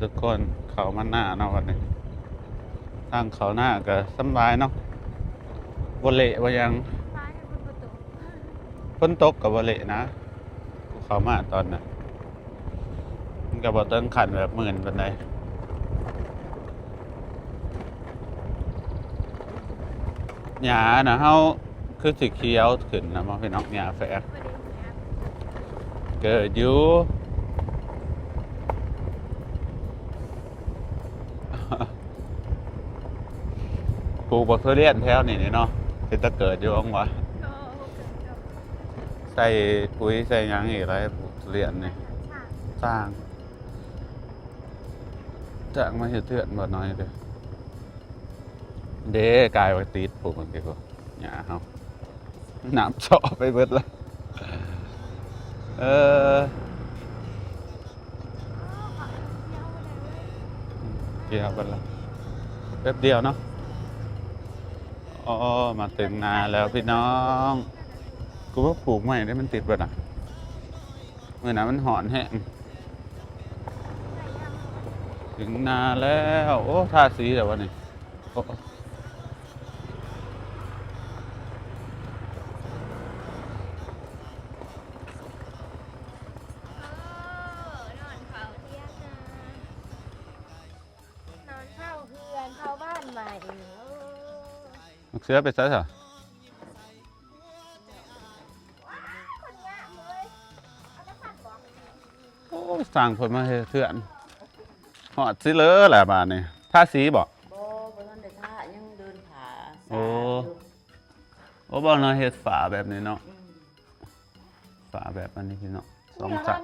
ທຸກຄົນເຂົ້າມານາເນາະ ວັນນີ້ທາງເຂົ້ານາກໍສຳບາຍເນາະ ບໍ່ເລະບໍ່ຫຍັງ ຝົນຕົກກໍບໍ່ເລະນະ ເຂົ້າມາຕອນນັ້ນ ມັນກໍບໍ່ເຖິງຂັ້ນແບບມື່ນປານໃດ ຫຍ້ານະເຮົາຄືຊິຂຽວຂຶ້ນນະ ພີ່ນ້ອງ ຫຍ້າແຝກ ເກີດຢູ່ ປູກບັກທຸລຽນແຖວນີ້ເນາະ ເປັນຕາເກີດຢູ່ຫວັງວ່າ ໃສ່ປຸ໋ຍໃສ່ຫຍັງອີກຫຼາຍ ປູກທຸລຽນນີ້ ສ້າງ ຈ້າງມາເຮັດເຮືອນບໍ່ໜ້ອຍເດ້ ເດ້ ກາຍວ່າຕິດ ຜູ້ມັນຕິດ ຫຍ້າເຮົາ ນ້ຳເຊາະໄປເບິດລະ ເອີ ກຽວເບິດລະ ແປັບດຽວເນາະ ອໍ ມາເຖິງນາແລ້ວພີ່ນ້ອງ ກູວ່າປູກໃໝ່ເດ້ ມັນຕິດເບິດນະ ມື້ໜ້າມັນຮ້ອນແຮງ ເຖິງນາແລ້ວ ໂອ້ ທາສີແລ້ວວະນີ້ ໂອ້ ນອນເຝົ້າເຮືອນເຝົ້າບ້ານໃໝ່ ເອີ ບັກເສືອໄປໃສຊະ? ໂອ້ ຊ່າງເພິ່ນມາເຮັດເຮືອນ ຮອດຊິເລີແຫຼະບາດນີ້ ທາສີບໍ່? ບໍ່ ບໍ່ທັນໄດ້ທາ ຍັງເດີນຜ້າ ໂອ້ ສາດຢູ່ ໂອ້ ບໍ່ເນາະ ເຮັດຝາແບບນີ້ເນາະ ອືມ ຝາແບບອັນນີ້ພີ່ນ້ອງ ສອງຊັ້ນ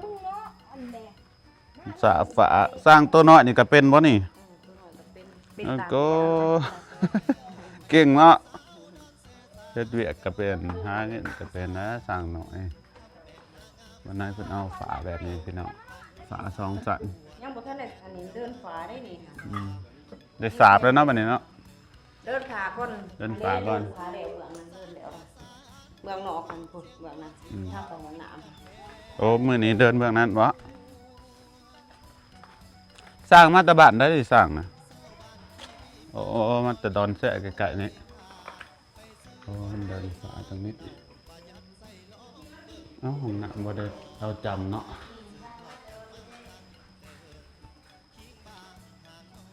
ສາຝາ ຊ່າງໂຕນ້ອຍນີ້ກໍເປັນບໍ່ນີ້? ເອີ ໂຕນ້ອຍກໍເປັນ ເປັນ ເອີ ຕາມ ກໍເກັ່ງເນາະ ເຮັດວຽກກໍເປັນ ຫາເງິນກໍເປັນນະ ຊ່າງນ້ອຍ ວັນນັ້ນເພິ່ນເອົາຝາແບບນີ້ພີ່ນ້ອງ ຝາສອງຊັ້ນ ຍັງບໍ່ທັນໄດ້ອັນນີ້ ເດີນຝາໄດ້ນີ້ ອືມ ໄດ້ສາບແລ້ວເນາະ ບັດນີ້ເນາະ ເດີນຝາກ່ອນ ເດີນຝາກ່ອນ ເດີນຝາແລ້ວ ເບື້ອງນັ້ນເດີນແລ້ວ ເບື້ອງນອກຫັ້ນພຸ້ນ ເບື້ອງນັ້ນ ອືມ ທາງເຂົ້າຫ້ອງນ້ຳ ໂອ້ ມື້ນີ້ເດີນເບື້ອງນັ້ນບໍ? ຊ່າງມາແຕ່ບ້ານໃດ ຊ່າງນະ? ໂອ້ ມາແຕ່ດອນແຊະໃກ້ໆນີ້ ໂອ້ ມັນເດີນຝາຕົງນີ້ ເອົ້າ ຫ້ອງນ້ຳບໍ່ໄດ້ເອົາຈຳເນາະ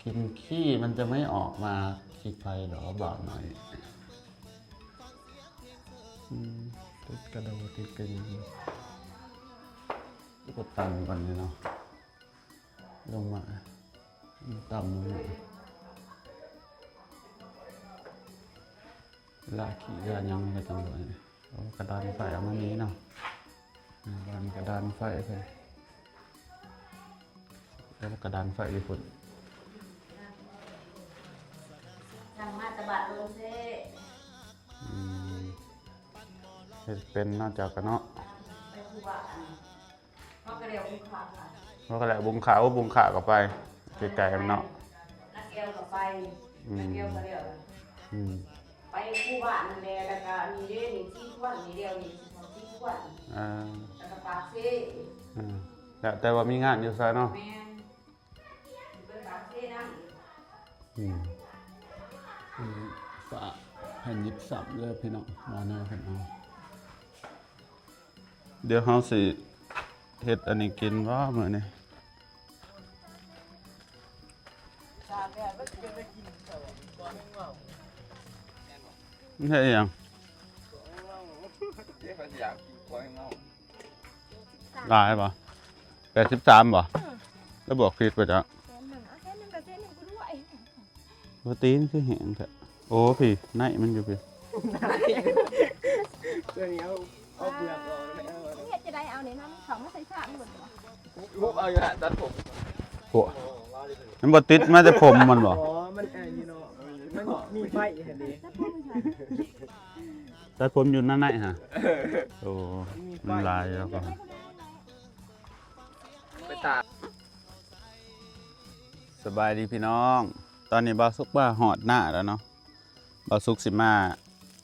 ກິ່ນຂີ້ມັນຈະໄມ່ອອກມາຂີ້ໃຜດອກ ບ່າວໜ້ອຍ ອືມ ຕິດກະໂດ ຕິດກະຫຍັງ ກໍຕັ້ງກ່ອນນີ້ເນາະ ລົງມາ ຕ່ຳລົງມາ ລາກຂີ້ລາກຫຍັງມັນກໍຕ້ອງໂດນ ໂອ້ ກະດານໄຟເອົາມານີ້ເນາະ ອາ ວາງກະດານໄຟເພິ່ນ ແລ້ວກະດານໄຟຢູ່ພຸ້ນ ສັ່ງມາແຕ່ບາດໂດນເຊ ອືມ ເຮັດເປັນເນາະ ເຈົ້າກະເນາະ ໄປຜູ້ວ່າອັນ ມັນກະແລ້ວບຸງຂາ ມັນກະແລ້ວບຸງຂາ ໂອ້ ບຸງຂາກໍໄປ ໄປໄກໆເນາະ ນາແກ້ວກໍໄປ ອືມ ນາແກ້ວກໍແລ້ວ ອືມ ໄປຄູ່ບ້ານນັ້ນແຫຼະ ແລ້ວກະນີ້ເດ້ ນີ້ສີ່ຄົນ ນີ້ແລ້ວນີ້ສີ່ຄົນ ສີ່ຄົນ ອ່າ ແລ້ວກະປາກເຊ ອ່າ ແລ້ວແຕ່ວ່າມີງານຢູ່ໃສເນາະ ແມ່ນ ເບິ່ງປາກເຊນຳ ອືມ ອັນນີ້ຝາແຜ່ນຢິບຊ້ຳເດີພີ່ນ້ອງ ມາແນວເພິ່ນເອົາ ດຽວເຮົາຊິເຮັດອັນນີ້ກິນບໍ່ມື້ນີ້ ມັນເຮັດອີ່ຫຍັງ? ຫຼາຍບໍ່? ແປດສິບສາມບໍ່? ອືມ ແລ້ວບວກຜິດບໍ່ເຈົ້າ? ແສນໜຶ່ງ ເອົາແສນໜຶ່ງກໍແສນໜຶ່ງກູດ້ວຍ ບໍ່ຕີນຄືແຮງແທ້ ໂອ້ ພີ້ ໃນມັນຢູ່ພີ້ ຕົວນີ້ເອົາ ເອົາເປືອກອອກແລ້ວ ເຮັດຈັ່ງໃດເອົານີ້ນະ ມັນເຂົ້າມາໃສ່ຊາມໝົດບໍ່? ຮູບເອົາຢູ່ຫັ້ນ ຕັດຜົມ ໂອ້ ມັນບໍ່ຕິດມາແຕ່ຜົມມັນບໍ່? ອໍ ມັນອັນນີ້ເນາະ ມັນມີໄຟຫັ້ນເດ້ ຕັດຜົມຢູ່ໃນຫັ້ນ ໂອ້ ມັນມີໄຟ ມັນຫຼາຍແລ້ວກໍ ໄປຕາກ ສະບາຍດີພີ່ນ້ອງ ຕອນນີ້ບ່າວສຸກມາຮອດນາແລ້ວເນາະ ບ່າວສຸກຊິມາ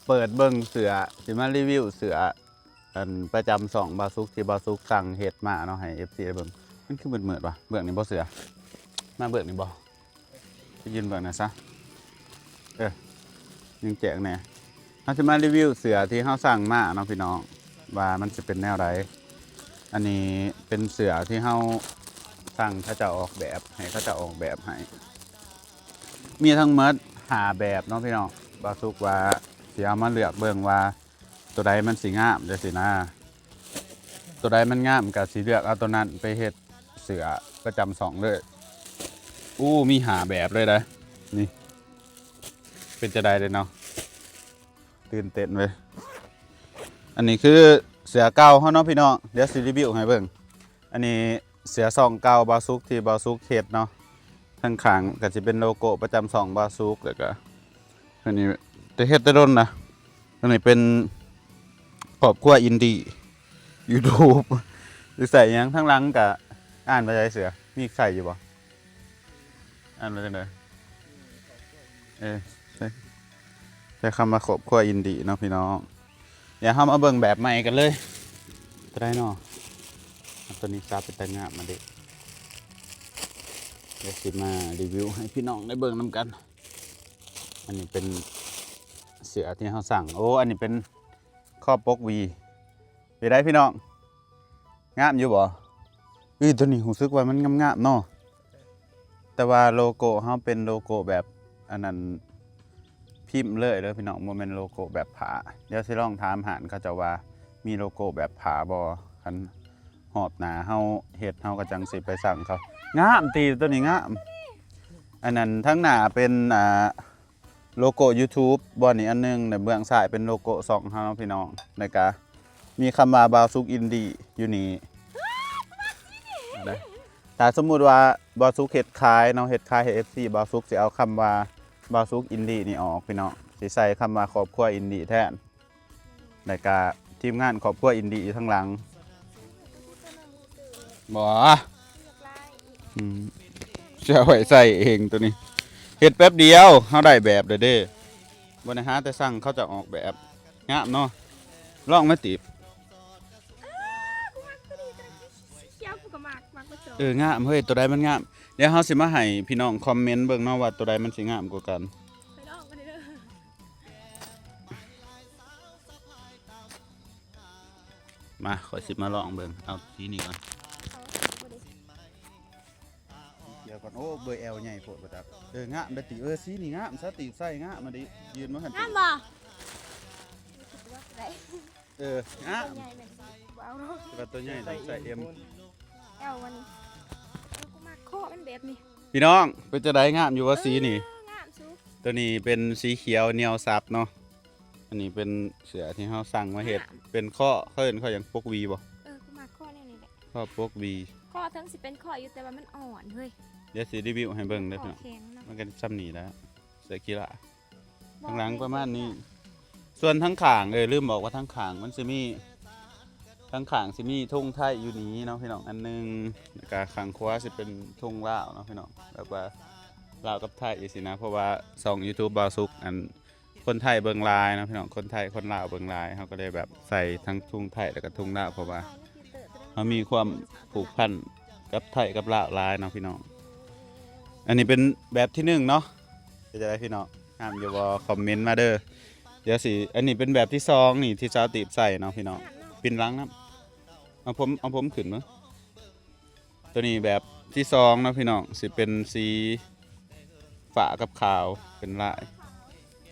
ເປີດເບິ່ງເສື້ອ ຊິມາຣີວິວເສື້ອ ອັນປະຈຳຊ່ອງບ່າວສຸກ ທີ່ບ່າວສຸກສັ່ງເຮັດມາເນາະ ໃຫ້ເອັຟຊີໄດ້ເບິ່ງ ມັນຄືມືດໆຫວະ ເບື້ອງນີ້ບໍ່ເສື້ອ ມາເບິ່ງນີ້ບໍ່? ໄປຢືນເບິ່ງໜ່ອຍຊະ. ເອີ ຍັງແຈກແດ່. ເຮົາຊິມາຣີວິວເສື້ອທີ່ເຮົາສັ່ງມາເນາະພີ່ນ້ອງ ວ່າມັນຊິເປັນແນວໃດ. ອັນນີ້ເປັນເສື້ອທີ່ເຮົາສັ່ງເຂົາເຈົ້າອອກແບບ ໃຫ້ເຂົາເຈົ້າອອກແບບໃຫ້. ມີທັງໝົດຫ້າແບບເນາະພີ່ນ້ອງ. ບ່າວສຸກວ່າຊິເອົາມາເລືອກເບິ່ງວ່າ ໂຕໃດມັນຊິງາມຈັ່ງຊີ້ນະ ໂຕໃດມັນງາມກະຊິເລືອກເອົາໂຕນັ້ນໄປເຮັດເສື້ອປະຈຳຊ່ອງເລີຍ. ໂອ້ ມີຫ້າແບບເລີຍເດ້ ນີ້ ເປັນຈັ່ງໃດເດ້ເນາະ ຕື່ນເຕັ້ນເວີຍ. ອັນນີ້ຄືເສື້ອເກົ່າເຮົາເນາະພີ່ນ້ອງ ດຽວຊິຣີວິວໃຫ້ເບິ່ງ. ອັນນີ້ເສື້ອຊ່ອງເກົ່າບ່າວສຸກ ທີ່ບ່າວສຸກເຮັດເນາະ. ທາງຂ້າງກະຊິເປັນໂລໂກ້ປະຈຳຊ່ອງບ່າວສຸກ ແລ້ວກະ ອັນນີ້ແຕ່ເຮັດແຕ່ດົນນະ. ອັນນີ້ເປັນຄອບຄົວອິນດີຢູທູບ ຫຼືໃສ່ຫຍັງ. ທາງຫຼັງກະອ່ານວ່າໃດເສື້ອ ມີໃສ່ຢູ່ບໍ່? ອ່ານວ່າຈັ່ງໃດ? ເອີ ໃສ່ ໃສ່ຄຳວ່າຄອບຄົວອິນດີເນາະພີ່ນ້ອງ. ດຽວເຮົາມາເບິ່ງແບບໃໝ່ກັນເລີຍ. ໂຕໃດເນາະ? ໂຕນີ້ຊາເປັນຕາງາມມາເດ້. ດຽວຊິມາຣີວິວໃຫ້ພີ່ນ້ອງໄດ້ເບິ່ງນຳກັນ. ອັນນີ້ເປັນເສື້ອທີ່ເຮົາສັ່ງ. ໂອ້ ອັນນີ້ເປັນຄອບປົກຫວີ. ເປັນໃດພີ່ນ້ອງ? ງາມຢູ່ບໍ່? ເອີ ໂຕນີ້ຮູ້ສຶກວ່າມັນງາມໆເນາະ. ແຕ່ວ່າໂລໂກ້ເຮົາເປັນໂລໂก้ແບບອັນນັ້ນ ພິມເລີຍເດີພີ່ນ້ອງ ບໍ່ແມ່ນໂລໂກ້ແບບຜ້າ. ດຽວຊິລອງຖາມຮ້ານເຂົາເຈົ້າວ່າມີໂລໂກ້ແບບຜ້າບໍ່. ຄັນຮອບໜ້າເຮົາເຮັດ ເຮົາກໍຈັ່ງຊິໄປສັ່ງເຂົາ. ງາມຕິ ໂຕນີ້ງາມ. ອັນນັ້ນທາງໜ້າເປັນ ອ່າ ໂລໂກ້ຢູທູບ ບ່ອນນີ້ອັນໜຶ່ງ ແລະເບື້ອງຊ້າຍເປັນໂລໂກ້ຊ່ອງເຮົາເນາະພີ່ນ້ອງ. ແລ້ວກະມີຄຳວ່າບ່າວສຸກອິນດີຢູ່ນີ້. ຖ້າສົມມຸດວ່າບ່າວສຸກເຮັດຂາຍເນາະ ເຮັດຂາຍໃຫ້ເອັຟຊີ ບ່າວສຸກຊິເອົາຄຳວ່າບ່າວສຸກອິນດີນີ້ອອກພີ່ນ້ອງ ຊິໃສ່ຄຳວ່າຄອບຄົວອິນດີແທນ. ແລ້ວກະທີມງານຄອບຄົວອິນດີຢູ່ທາງຫຼັງ. ບໍ່ ອືມ ຊິເອົາໄວ້ໃສ່ເອງໂຕນີ້. ເຮັດແປັບດຽວເຮົາໄດ້ແບບແລ້ວເດ້. ບໍ່ໄດ້ຫາແຕ່ສັ່ງ ເຂົາເຈົ້າອອກແບບ. ງາມເນາະ. ລອງມາຕິບ. ເອີ ງາມເຮີ້ຍ ໂຕໃດມັນງາມ. ດຽວເຮົາຊິມາໃຫ້ພີ່ນ້ອງຄອມເມັນເບິ່ງເນາະ ວ່າໂຕໃດມັນຊິງາມກວ່າກັນ. ມາ ຂ້ອຍຊິມາລອງເບິ່ງ. ເອົາສີນີ້ກ່ອນ. ດຽວກ່ອນ. ໂອ້ ເບີແອວໃຫຍ່ໂພດບໍ່ຈັກ. ເອີ ງາມເດ້ຕິ. ເອີ ສີນີ້ງາມ ສາຕິບໃສ່ງາມມາດິ. ຢືນມາຫັ້ນຕິ. ງາມບໍ່? ເອີ ງາມ. ແຕ່ວ່າໂຕໃຫຍ່ຕ້ອງໃສ່ເອັມ ແອລ ວັນນີ້. ເອີ ກູມັກຄໍ້ມັນແບບນີ້. ພີ່ນ້ອງ ເປັນຈັ່ງໃດ? ງາມຢູ່ບໍ່ສີນີ້? ເອີ ງາມສຸດ. ໂຕນີ້ເປັນສີຂຽວໜຽວສັບເນາະ. ອັນນີ້ເປັນເສື້ອທີ່ເຮົາສັ່ງມາເຮັດ ເປັນຄໍ້ ເຂົາເອີ້ນຄໍ້ຫຍັງ? ປົກຫວີບໍ່? ເອີ ກູມັກຄໍ້ແນວນີ້ແຫຼະ ຄໍ້ປົກຫວີ. ຄໍ້ເຖິງຊິເປັນຄໍ້ຢູ່ ແຕ່ວ່າມັນອ່ອນເຮີ້ຍ. ດຽວຊິຣີວິວໃຫ້ເບິ່ງເດີພີ່ນ້ອງ. ມັນກໍຊ່ຳນີ້ແຫຼະ ເສື້ອກິລາ. ທາງຫຼັງປະມານນີ້. ສ່ວນທາງຂ້າງ ເອີ ລືມບອກວ່າທາງຂ້າງມັນຊິມີ ທາງຂ້າງຊິມີທຸງໄທຢູ່ນີ້ເນາະພີ່ນ້ອງ ອັນໜຶ່ງ ແລ້ວກະຂ້າງຂວາຊິເປັນທຸງລາວເນາະພີ່ນ້ອງ ແບບວ່າລາວກັບໄທຊີ້ນະ. ເພາະວ່າຊ່ອງຢູທູບບ່າວສຸກ ອັນ ຄົນໄທເບິ່ງຫຼາຍເນາະພີ່ນ້ອງ ຄົນໄທຄົນລາວເບິ່ງຫຼາຍ ເຮົາກໍເລີຍແບບໃສ່ທັງທຸງໄທ ແລ້ວກໍທຸງລາວ ເພາະວ່າເຮົາມີຄວາມຜູກພັນກັບໄທກັບລາວຫຼາຍເນາະພີ່ນ້ອງ. ອັນນີ້ເປັນແບບທີໜຶ່ງເນາະ. ເປັນຈັ່ງໃດພີ່ນ້ອງ ງາມຢູ່ບໍ່? ຄອມເມັນມາເດີ. ດຽວຊິ ອັນນີ້ເປັນແບບທີສອງນີ້ ທີ່ສາວຕີບໃສ່ເນາະພີ່ນ້ອງ. ປິ່ນຫຼັງນຳ ເອົາຜົມ ເອົາຜົມຂຶ້ນເບິ່ງ. ໂຕນີ້ແບບທີສອງເນາະພີ່ນ້ອງ ຊິເປັນສີຟ້າກັບຂາວເປັນລາຍ.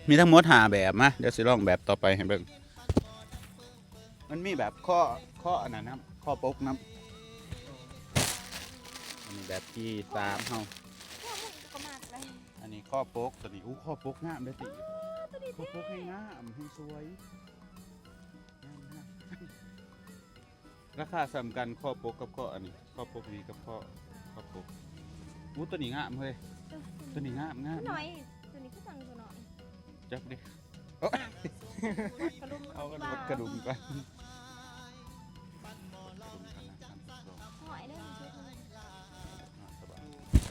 ມີທັງໝົດຫ້າແບບ. ມາ ດຽວຊິລອງແບບຕໍ່ໄປໃຫ້ເບິ່ງ. ມັນມີແບບຄໍ້ ຄໍ້ອັນນັ້ນນຳ ຄໍ້ປົກນຳ. ອັນນີ້ແບບທີສາມເຮົາ. ອັນນີ້ຄໍ້ປົກ ໂຕນີ້ ອູ້ ຄໍ້ປົກງາມເດ້ຕິ. ຄໍ້ປົກແຮງງາມ ແຮງສວຍ. ງາມ ງາມ. ລາຄາສ່ຳກັນ ຄໍ້ປົກກັບຄໍ້ອັນນີ້ ຄໍ້ປົກຫວີກັບຄໍ້ ຄໍ້ປົກ. ອູ້ ໂຕນີ້ງາມເຮີ້ຍ. ເອີ ໂຕນີ້ງາມ ງາມ ມັນໜ້ອຍ. ໂຕນີ້ຄືຈັ່ງໂຕນ້ອຍ ຈັກເດ້. ເອົາກະດຸມ ເອົາກະດຸມກ່ອນ.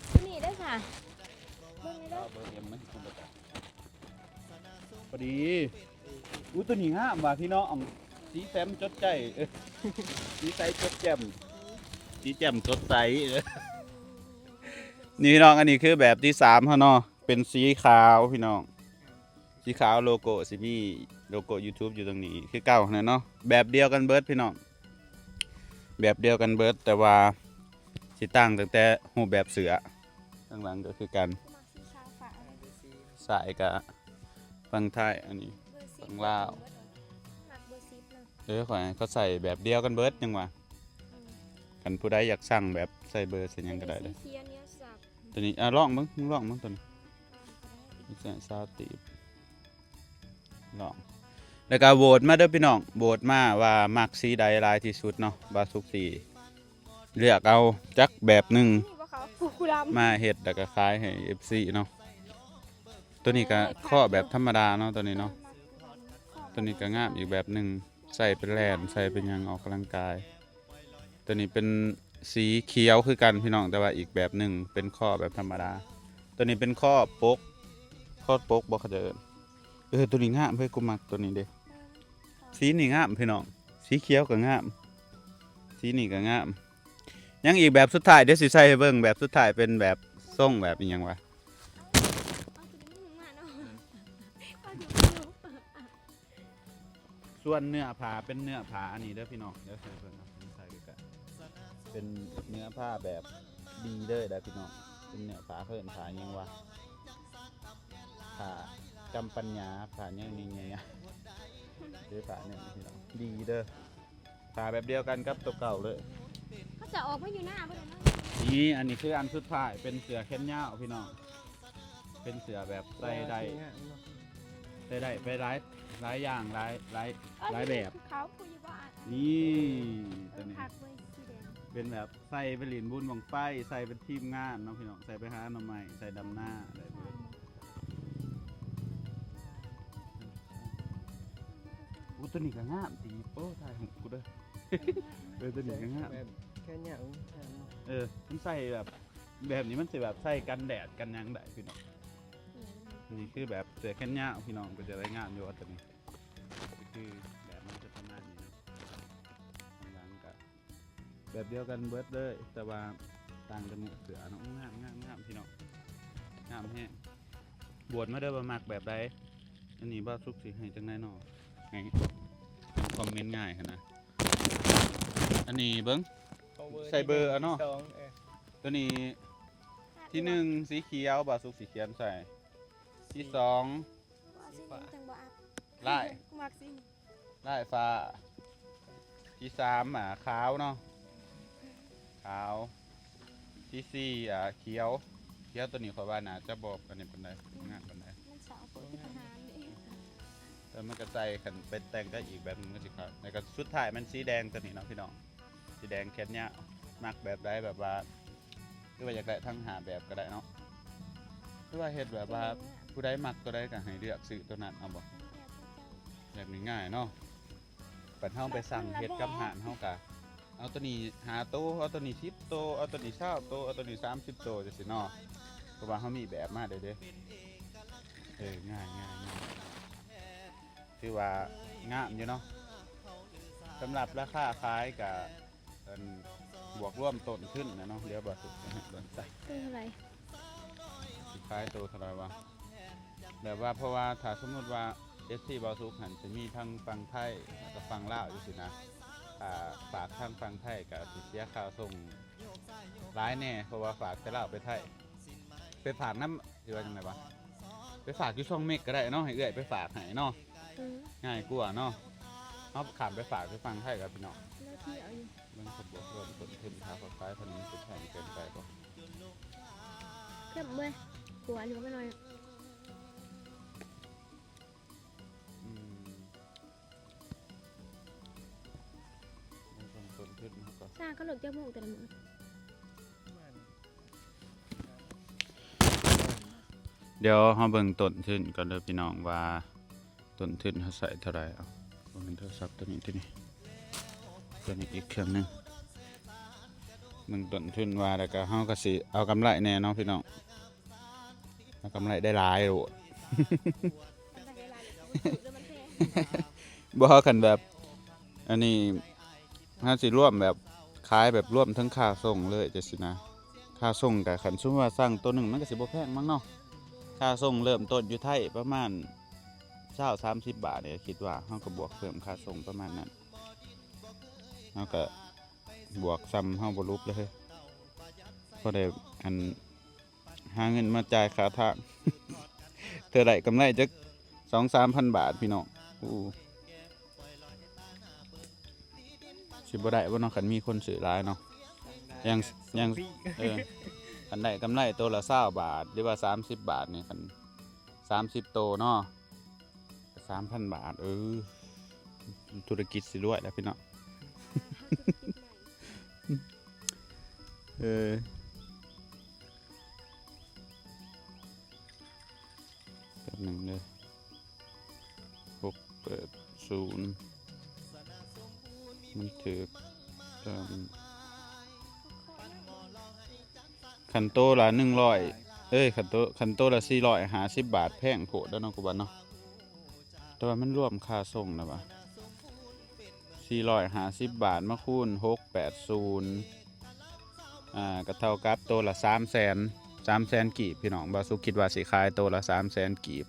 ໂຕນີ້ເດ້ ເບິ່ງເດີ ເບິ່ງເອັມມັນ ພໍດີ. ອູ້ ໂຕນີ້ງາມວ່ະພີ່ນ້ອງ ສີແຈ່ມຈົດໃຈ ເອີ ສີໃສຈົດແຈ່ມ ສີແຈ່ມສົດໃສ ເອີ. ນີ້ພີ່ນ້ອງ ອັນນີ້ຄືແບບທີສາມເຮົາເນາະ ເປັນສີຂາວພີ່ນ້ອງ ສີຂາວ ໂລໂກ້ຊິມີໂລໂກ້ YouTube ຢູ່ຕົງນີ້ຄືເກົ່າຫັ້ນແຫຼະເນາະ ແບບດຽວກັນເບິດພີ່ນ້ອງ ແບບດຽວກັນເບິດ ແຕ່ວ່າຊິຕ່າງຕັ້ງແຕ່ຮູບແບບເສື້ອ ຂ້າງຫຼັງກໍຄືກັນ ມັກສີຂາວຟ້າ ສາຍກະຝັ່ງໄທ ອັນນີ້ ເບີສິບ ຝັ່ງລາວ ມັກເບີສິບເນາະ ເອີ ຂ້ອຍ ເຂົາໃສ່ແບບດຽວກັນເບິດ ຍັງວ່າ ອືມ ຄັນຜູ້ໃດຢາກສັ່ງແບບໃສ່ເບີໃສ່ຫຍັງກໍໄດ້ເດີ ສີຂຽວເໜຽວສັບ ຕົວນີ້ ອ່າ ລອງເບິ່ງ ລອງເບິ່ງຕົວນີ້ ສາມສິບ ລອງ ແລ້ວກໍໂຫວດມາເດີພີ່ນ້ອງ ໂຫວດມາວ່າມັກສີໃດຫຼາຍທີ່ສຸດເນາະ ບ່າວສຸກຊິເລືອກເອົາຈັກແບບໜຶ່ງ ນີ້ບໍ່ຂາວ ຜູ້ດຳ ມາເຮັດ ແລ້ວກໍຂາຍໃຫ້ເອັຟຊີເນາະ ຕົວນີ້ກໍ ເອີ ຂອບແບບທຳມະດາເນາະ ຕົວນີ້ເນາະ ເອີ ມັກຜູ້ດຳ ຂອບ ຕົວນີ້ກໍງາມອີກແບບໜຶ່ງ ໃສ່ໄປແລ່ນ ໃສ່ໄປຫຍັງ ອອກກຳລັງກາຍ ຕົວນີ້ເປັນສີຂຽວຄືກັນພີ່ນ້ອງ ແຕ່ວ່າອີກແບບໜຶ່ງ ເປັນຂໍ້ແບບທຳມະດາ ຕົວນີ້ເປັນຂໍ້ປົກ ຂໍ້ປົກບໍ່ ເຂົາເອີ້ນ ເອີ ຕົວນີ້ງາມເຮີ້ຍ ກູມັກຕົວນີ້ເດ້ ເອີ ສີນີ້ງາມພີ່ນ້ອງ ສີຂຽວກໍງາມ ສີນີ້ກໍງາມ ຍັງອີກແບບສຸດທ້າຍ ດຽວຊິໃສ່ໃຫ້ເບິ່ງ ແບບສຸດທ້າຍເປັນແບບຊົງແບບອີ່ຫຍັງວະ ເອົາຕົວນີ້ມາເນາະ ເອົາຢູ່ ສ່ວນເນື້ອຜ້າເປັນເນື້ອຜ້າອັນນີ້ເດີພີ່ນ້ອງ ດຽວໃສ່ເບິ່ງເນາະ ໃສ່ໃກ້ໆ ເປັນເນື້ອຜ້າແບບດີເລີຍເດີພີ່ນ້ອງ ເປັນເນື້ອຜ້າ ເອີ້ນຜ້າຫຍັງວະ ຜ້າຈຳປັນຍາ ຜ້າຫຍັງນີ້ ເອີ ຜ້ານີ້ພີ່ນ້ອງ ດີເດີ ຜ້າແບບດຽວກັນກັບຕົວເກົ່າເລີຍ ເຂົາຈະອອກມາຢູ່ໜ້າບໍ່ໄດ້ເນາະ ນີ້ ອັນນີ້ຄືອັນສຸດທ້າຍ ເປັນເສື້ອແຂນຍາວພີ່ນ້ອງ ເປັນເສື້ອແບບໃສ່ໄດ້ ໃສ່ໄດ້ໄປຫຼາຍ ຫຼາຍຢ່າງ ຫຼາຍ ຫຼາຍ ເອີ ຫຼາຍແບບ ນີ້ ເອີ ຕົວນີ້ ຄັກເວີຍ ສີແດງ ເປັນແບບໃສ່ໄປຫຼິ້ນບຸນບັ້ງໄຟ ໃສ່ເປັນທີມງານເນາະພີ່ນ້ອງ ໃສ່ໄປຫາໜໍ່ໄມ້ ໃສ່ດຳນາໄດ້ເບິດ ໂອ້ ຕົວນີ້ກໍງາມຕີ ໂອ້ ຖ່າຍຮູບກູເດີ ເອີ ຕົວນີ້ກໍງາມ ແບບແຂນຍາວ ເອີ ມັນໃສ່ແບບ ແບບນີ້ມັນຊິແບບໃສ່ກັນແດດກັນຫຍັງໄດ້ພີ່ນ້ອງ ນີ້ຄືແບບເສື້ອແຂນຍາວພີ່ນ້ອງ ເປັນຈັ່ງໃດ ງາມຢູ່ບໍ່ຕົວນີ້ ຄືແບບມັນຈະປະມານນີ້ເນາະ ຂ້າງຫຼັງກໍແບບດຽວກັນເບິດເລີຍ ແຕ່ວ່າຕ່າງແຕ່ໝວກເສື້ອເນາະ ງາມ ງາມ ງາມພີ່ນ້ອງ ງາມແຮງ ໂຫວດມາເດີວ່າມັກແບບໃດ ອັນນີ້ບ່າວສຸກຊິໃຫ້ຈັ່ງໃດເນາະ ໃຫ້ຄອມເມັນງ່າຍຫັ້ນນະ ອັນນີ້ເບິ່ງ ໃສ່ເບີເອົາເນາະ ທີສອງ ເອີ ຕົວນີ້ທີໜຶ່ງສີຂຽວ ບ່າວສຸກຊິຂຽນໃສ່ ທີສອງ ບໍ່ເອົາສີເຫຼືອງຈັ່ງບໍ່ອັບ ລາຍ ມັກສີ ລາຍຟ້າ ທີສາມ ອ່າ ຂາວເນາະ ຂາວ ທີສີ່ ອ່າ ຂຽວ ຂຽວຕົວນີ້ຂ້ອຍວ່າໜ້າຈະບໍ່ອັນນີ້ປານໃດ ງາມປານໃດ ມັນສາວໂພດ ຄືທະຫານນີ້ ແຕ່ມັນກໍໃສ່ ຄັນໄປແຕ່ງກໍອີກແບບໜຶ່ງມັນຊິຂາວ ແລ້ວກໍສຸດທ້າຍແມ່ນສີແດງຕົວນີ້ເນາະພີ່ນ້ອງ ສີແດງແຂນຍາວ ມັກແບບໃດ ແບບວ່າ ຫຼືວ່າຢາກໄດ້ທັງຫ້າແບບກໍໄດ້ເນາະ ຫຼືວ່າເຮັດແບບວ່າຜູ້ໃດມັກຕົວໃດກໍໃຫ້ເລືອກຊື້ຕົວນັ້ນເອົາບໍ່ ແບບງ່າຍໆເນາະ ບັດເຮົາໄປສັ່ງເຮັດກັບຮ້ານເຮົາກໍເອົາຕົວນີ້ຫ້າໂຕ ເອົາຕົວນີ້ສິບໂຕ ເອົາຕົວນີ້ຊາວໂຕ ເອົາຕົວນີ້ສາມສິບໂຕຈັ່ງຊີ້ເນາະ ເພາະວ່າເຮົາມີແບບມາແລ້ວເດ້ ເອີ ງ່າຍໆໆ ຖືວ່າງາມຢູ່ເນາະ ສຳລັບລາຄາຂາຍກໍ ອັນ ບວກລວມຕົ້ນທຶນນະເນາະ ດຽວບ່າວສຸກຊິໃຫ້ເບິ່ງ ໂຕເທົ່າໃດ ຊິຂາຍໂຕເທົ່າໃດວະ ແບບວ່າ ເພາະວ່າຖ້າສົມມຸດວ່າເອັຟຊີບ່າວສຸກຫັ້ນ ຊິມີທັງຝັ່ງໄທ ແລ້ວກໍຝັ່ງລາວຈັ່ງຊີ້ນະ ຖ້າຝາກທາງຝັ່ງໄທກໍຊິເສຍຄ່າສົ່ງຫຼາຍແດ່ ເພາະວ່າຝາກແຕ່ລາວໄປໄທ ໄປຝາກນຳ ຊິວ່າຈັ່ງໃດວະ ໄປຝາກຢູ່ຊ່ອງເມັກກໍໄດ້ເນາະ ໃຫ້ເອື້ອຍໄປຝາກໃຫ້ເນາະ ອືມ ງ່າຍກວ່າເນາະ ເຮົາຂ້າມໄປຝາກຢູ່ຝັ່ງໄທກັບພີ່ນ້ອງ ແລ້ວທີ່ເອົາຢູ່ ເບິ່ງເພິ່ນບວກເພີ່ມຕົ້ນທຶນຄ່າຂາຍ ເທົ່ານີ້ມັນຊິແພງເກີນໄປບໍ່ ເຂັ້ມເວີຍ ກວ່າຢູ່ບໍ່ໜ້ອຍ ອືມ ເບິ່ງຕົ້ນທຶນເຮົາກໍ ຊ່າງເຂົາເລີກຈັກໂມງແຕ່ລະມື້ ດຽວເຮົາເບິ່ງຕົ້ນທຶນກ່ອນເດີພີ່ນ້ອງ ວ່າຕົ້ນທຶນເຮົາໃຊ້ເທົ່າໃດ ເອົາ ບໍ່ແມ່ນໂທລະສັບຕົວນີ້ ຕົວນີ້ ຕົວນີ້ອີກເຄື່ອງໜຶ່ງ ເບິ່ງຕົ້ນທຶນວ່າ ແລ້ວກໍເຮົາກໍຊິເອົາກຳໄລແດ່ເນາະພີ່ນ້ອງ ເອົາກຳໄລໄດ້ຫຼາຍໂລດ ບໍ່ ຄັນແບບ ອັນນີ້ ເຮົາຊິລວມແບບ ຂາຍແບບລວມທັງຄ່າສົ່ງເລີຍຈັ່ງຊີ້ນະ ກ ຄ່າສົ່ງກະ ຄັນສົມມຸດວ່າສັ່ງໂຕໜຶ່ງ ມັນກະຊິບໍ່ແພງມັ້ງເນາະ. ຄ່າສົ່ງເລີ່ມຕົ້ນຢູ່ໄທປະມານຊາວ ສາມສິບບາດນີ້ ຄິດວ່າເຮົາກະບວກເພີ່ມຄ່າສົ່ງປະມານນັ້ນ. ເຮົາກະບວກສ່ຳເຮົາບໍ່ຫຼຸບເລີຍ ພໍໄດ້ອັນ ຫາເງິນມາຈ່າຍຄ່າທາງ ເທື່ອໄດ້ກຳໄລຈັກສອງສາມພັນບາດພີ່ນ້ອງ. ໂອ້ ຊິບໍ່ໄດ້ບໍ່ເນາະ ຄັນມີຄົນຊື້ຫຼາຍເນາະ. ຢ່າງ ຢ່າງ ເອີ ຄັນໄດ້ກຳໄລໂຕລະຊາວບາດ ຫຼືວ່າສາມສິບບາດນີ້ ຄັນສາມສິບໂຕເນາະ ສາມພັນບາດ. ເອີ ທຸລະກິດຊິລວຍແລ້ວພີ່ນ້ອງ. ເອີ ແປັບໜຶ່ງເດີ ຫົກແປດສູນ ມັນຖືກ ເອີ ຄັນໂຕລະໜຶ່ງຮ້ອຍ ເອີຍ ຄັນໂຕ ຄັນໂຕລະສີ່ຮ້ອຍຫ້າສິບບາດ ແພງໂພດແລ້ວເນາະ ກູວ່າເນາະ. ແຕ່ວ່າມັນລວມຄ່າສົ່ງແລ້ວຫວາ ສີ່ຮ້ອຍຫ້າສິບບາດມາຄູນຫົກແປດສູນ ອ່າ ກະເທົ່າກັບໂຕລະສາມແສນ ສາມແສນກີບພີ່ນ້ອງ. ບ່າວສຸກຄິດວ່າຊິຂາຍໂຕລະສາມແສນກີບ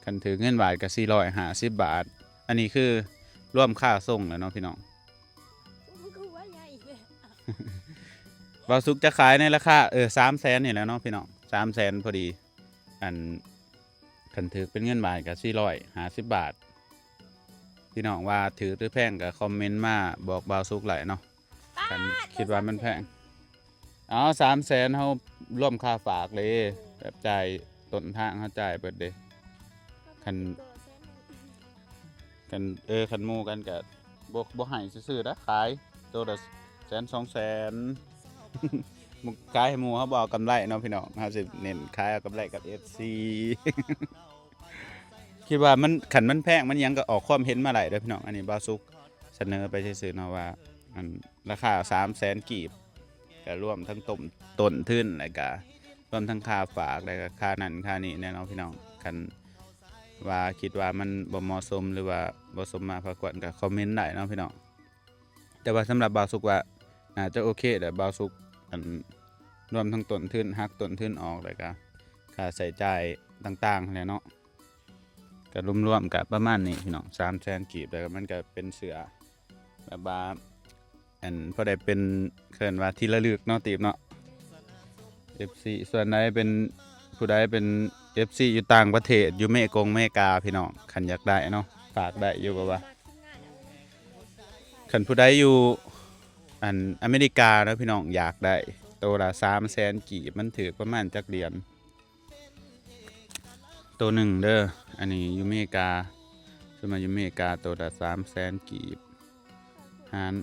ຄັນຖືກເງິນບາດກະສີ່ຮ້ອຍຫ້າສິບບາດ. ອັນນີ້ຄືລວມຄ່າສົ່ງແລ້ວເນາະພີ່ນ້ອງ. ບ່າວສຸກຈະຂາຍໃນລາຄາ ເອີ ສາມແສນນີ້ແຫຼະເນາະພີ່ນ້ອງ ສາມແສນພໍດີ. ອັນ ຄັນຖືກເປັນເງິນບາດກະສີ່ຮ້ອຍຫ້າສິບບາດ. ພີ່ນ້ອງວ່າຖືກຫຼືແພງກະຄອມເມັນມາບອກບ່າວສຸກໄດ້ເນາະ ຄັນຄິດວ່າມັນແພງ. ເອົາ ສາມແສນເຮົາລວມຄ່າຝາກເດ້ ແບບຈ່າຍຕົ້ນທາງເຮົາຈ່າຍເບິດເດ້. ຄັນ ຄັນ ເອີ ຄັນໝູ່ກັນກະບໍ່ ບໍ່ໃຫ້ຊື່ໆດາ ຂາຍໂຕລະແສນສອງແສນ ຂາຍໃຫ້ໝູ່ເຮົາບໍ່ເອົາກຳໄລເນາະພີ່ນ້ອງ ເຮົາຊິເນັ້ນຂາຍເອົາກຳໄລກັບເອັຟຊີ. ຄິດວ່າມັນ ຄັນມັນແພງມັນຫຍັງກະອອກຄວາມເຫັນມາໄດ້ເດີພີ່ນ້ອງ. ອັນນີ້ບ່າວສຸກສະເໜີໄປຊື່ໆເນາະວ່າ ອັນ ລາຄາສາມແສນກີບ ກະລວມທັງຕົ້ນ ຕົ້ນທຶນ ແລ້ວກະລວມທັງຄ່າຝາກ ແລ້ວກະຄ່ານັ້ນຄ່ານີ້ແນ່ເນາະພີ່ນ້ອງ. ຄັນວ່າຄິດວ່າມັນບໍ່ເໝາະສົມ ຫຼືວ່າບໍ່ສົມມາພາຄວນ ກະຄອມເມັນໄດ້ເນາະພີ່ນ້ອງ. ແຕ່ວ່າສຳລັບບ່າວສຸກວ່າໜ້າຈະໂອເຄແຫຼະ ບ່າວສຸກ ອັນ ລວມທັງຕົ້ນທຶນ ຫັກຕົ້ນທຶນອອກ ແລ້ວກະຄ່າໃຊ້ຈ່າຍຕ່າງໆຫັ້ນແຫຼະເນາະ. ກະລວມໆກະປະມານນີ້ພີ່ນ້ອງ ສາມແສນກີບ. ແລ້ວມັນກະເປັນເສື້ອແບບວ່າ ອັນ ພໍໄດ້ເປັນ ເອີ້ນວ່າທີ່ລະລຶກເນາະ ຕີບເນາະ ເອັຟຊີ. ສ່ວນໃດເປັນ ຜູ້ໃດເປັນເອັຟຊີຢູ່ຕ່າງປະເທດ ຢູ່ເມກົງເມກາພີ່ນ້ອງ ຄັນຢາກໄດ້ເນາະ ຝາກໄດ້ຢູ່ ແບບວ່າ ຄັນຜູ້ໃດຢູ່ ອັນ ອາເມລິກາເນາະພີ່ນ້ອງ ຢາກໄດ້ໂຕລະສາມແສນກີບ ມັນຖືກປະມານຈັກຫຼຽນ ໂຕໜຶ່ງເດີ. ອັນນີ້ຢູ່ເມກາ ສ່ວນມາກຢູ່ເມກາໂຕລະສາມແສນກີບ ຫານ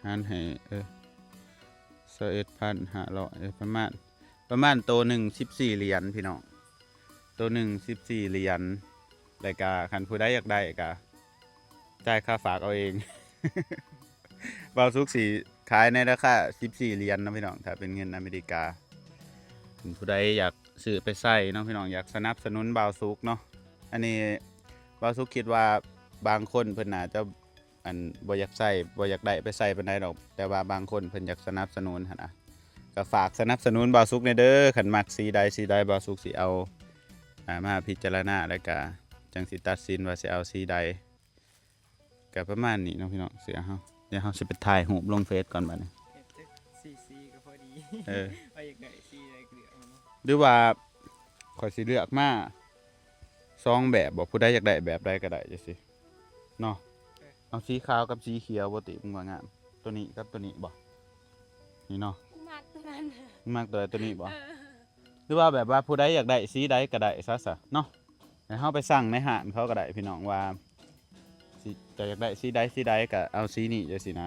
ຫານໃຫ້ ເອີ ຊາວເອັດພັນຫ້າຮ້ອຍ ເອີ ປະມານ ປະມານໂຕໜຶ່ງສິບສີ່ຫຼຽນພີ່ນ້ອງ ໂຕໜຶ່ງສິບສີ່ຫຼຽນ. ແລ້ວກະຄັນຜູ້ໃດຢາກໄດ້ກະ ຈ່າຍຄ່າຝາກເອົາເອງ. ບ່າວສຸກຊິຂາຍໃນລາຄາສິບສີ່ຫຼຽນເນາະພີ່ນ້ອງ ຖ້າເປັນເງິນອາເມລິກາ. ຄັນຜູ້ໃດຢາກຊື້ໄປໃຊ້ເນາະພີ່ນ້ອງ ຢາກສະໜັບສະໜູນບ່າວສຸກເນາະ. ອັນນີ້ບ່າວສຸກຄິດວ່າບາງຄົນເພິ່ນໜ້າຈະ ອັນ ບໍ່ຢາກໃຊ້ ບໍ່ຢາກໄດ້ໄປໃຊ້ປານໃດດອກ ແຕ່ວ່າບາງຄົນເພິ່ນຢາກສະໜັບສະໜູນຫັ້ນນະ ກະຝາກສະໜັບສະໜູນບ່າວສຸກແດ່ເດີ. ຄັນມັກສີໃດ ສີໃດ ບ່າວສຸກຊິເອົາ ອ່າ ມາພິຈາລະນາ ແລ້ວກະຈັ່ງຊິຕັດສິນວ່າຊິເອົາສີໃດ. ກະປະມານນີ້ເນາະພີ່ນ້ອງ ເສື້ອເຮົາ. ດຽວເຮົາຊິໄປຖ່າຍຮູບລົງເຟສກ່ອນບາດນີ້ ເຮັດຈັກສີ່ສີກະພໍດີ. ເອີ ວ່າຢາກໄດ້ສີໃດກະເລືອກເອົາເນາະ ຫຼືວ່າຂ້ອຍຊິເລືອກມາສອງແບບບໍ ຜູ້ໃດຢາກໄດ້ແບບໃດກະໄດ້ຈັ່ງຊີ້ເນາະ. ເອີ ເອົາສີຂາວກັບສີຂຽວບໍ່ຕິ ມຶງວ່າງາມ ໂຕນີ້ກັບໂຕນີ້ບໍ ນີ້ເນາະ. ກູມັກໂຕນັ້ນ ມຶງມັກໂຕໃດ ໂຕນີ້ບໍ ເອີ ຫຼືວ່າແບບວ່າຜູ້ໃດຢາກໄດ້ສີໃດກະໄດ້ຊະ ຊະເນາະ. ໃຫ້ເຮົາໄປສັ່ງໃນຮ້ານເຂົາກະໄດ້ພີ່ນ້ອງວ່າ ຊິ ເຈົ້າຢາກໄດ້ສີໃດ ສີໃດກະເອົາສີນີ້ຈັ່ງຊີ້ນະ.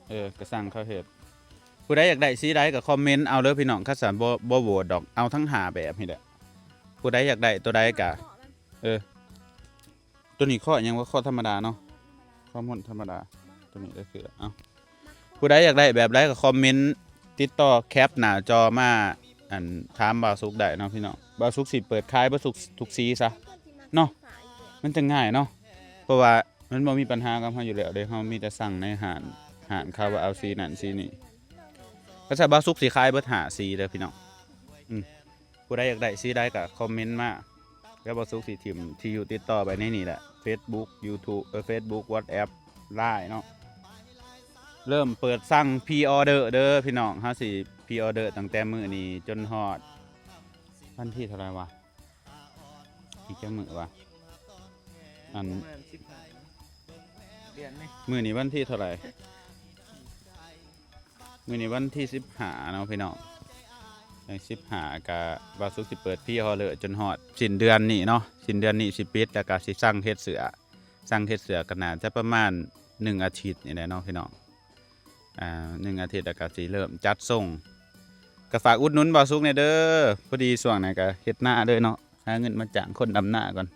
ເອີ ກະສັ່ງເຂົາເຮັດ. ຜູ້ໃດຢາກໄດ້ສີໃດກະຄອມເມັນເອົາເດີພີ່ນ້ອງ. ຄັນຊັ້ນບໍ່ ບໍ່ໂຫວດດອກ ເອົາທັງຫ້າແບບນີ້ແຫຼະ. ຜູ້ໃດຢາກໄດ້ໂຕໃດກະ ເອີ ໂຕນີ້ເຄາະຫຍັງວະ ເຄາະທຳມະດາເນາະ ຄວາມຮ້ອນທຳມະດາ. ໂຕນີ້ໄດ້ຄື ເອົ້າ ຜູ້ໃດຢາກໄດ້ແບບໃດກະຄອມເມັນຕິດຕໍ່ແຄັບໜ້າຈໍມາ ອັນ ຖາມບ່າວສຸກໄດ້ເນາະພີ່ນ້ອງ. ບ່າວສຸກຊິເປີດຂາຍເບິດທຸກ ທຸກສີຊະເນາະ ມັນຈັ່ງງ່າຍເນາະ. ເພາະວ່າມັນບໍ່ມີປັນຫາກັບເຮົາຢູ່ແລ້ວເດ້ ເຮົາມີແຕ່ສັ່ງໃນຮ້ານ ຮ້ານເຂົາວ່າເອົາສີນັ້ນສີນີ້. ກໍຊະ ບ່າວສຸກຊິຂາຍເບິດຫ້າສີເດີພີ່ນ້ອງ. ອືມ ຜູ້ໃດຢາກໄດ້ສີໃດກໍຄອມເມັນມາ ແລ້ວບ່າວສຸກຊິຖິ້ມທີ່ຢູ່ຕິດຕໍ່ໄວ້ໃນນີ້ແຫຼະ Facebook YouTube ເອີ Facebook WhatsApp Line ເນາະ. ເລີ່ມເປີດສັ່ງພຣີອໍເດີເດີພີ່ນ້ອງ. ເຮົາຊິພຣີອໍເດີຕັ້ງແຕ່ມື້ນີ້ຈົນຮອດວັນທີເທົ່າໃດວະ? ອີກຈັກມື້ວະ? ອັນ ປະມານສິບຫ້າ ເດືອນນີ້ ມື້ນີ້ວັນທີເທົ່າໃດ? ມື້ນີ້ວັນທີສິບຫ້າເນາະພີ່ນ້ອງ. ໃນສິບຫ້າກະບ່າວສຸກຊິເປີດພຣີອໍເດີຈົນຮອດສິ້ນເດືອນນີ້ເນາະ. ສິ້ນເດືອນນີ້ຊິປິດ ແລ້ວກະຊິສັ່ງເຮັດເສື້ອ. ສັ່ງເຮັດເສື້ອກໍໜ້າຈະປະມານໜຶ່ງອາທິດນີ້ແຫຼະເນາະພີ່ນ້ອງ. ອ່າ ໜຶ່ງອາທິດແລ້ວກໍຊິເລີ່ມຈັດສົ່ງ. ກໍຝາກອຸດໜູນບ່າວສຸກແດ່ເດີ. ພໍດີຊ່ວງນີ້ກໍເຮັດນາເດີເນາະ ຫາເງິນມາຈ້າງຄົນດຳນາກ່ອນ.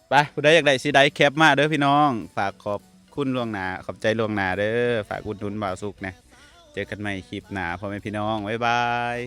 ໄປ ຜູ້ໃດຢາກໄດ້ສີໃດແຄປມາເດີພີ່ນ້ອງ. ຝາກຂອບຄຸນລ່ວງໜ້າ ຂອບໃຈລ່ວງໜ້າເດີ. ຝາກອຸດໜູນບ່າວສຸກແດ່. ເຈີກັນໃໝ່ຄລິບໜ້າ ພໍ່ແມ່ພີ່ນ້ອງ. ບາຍບາຍ.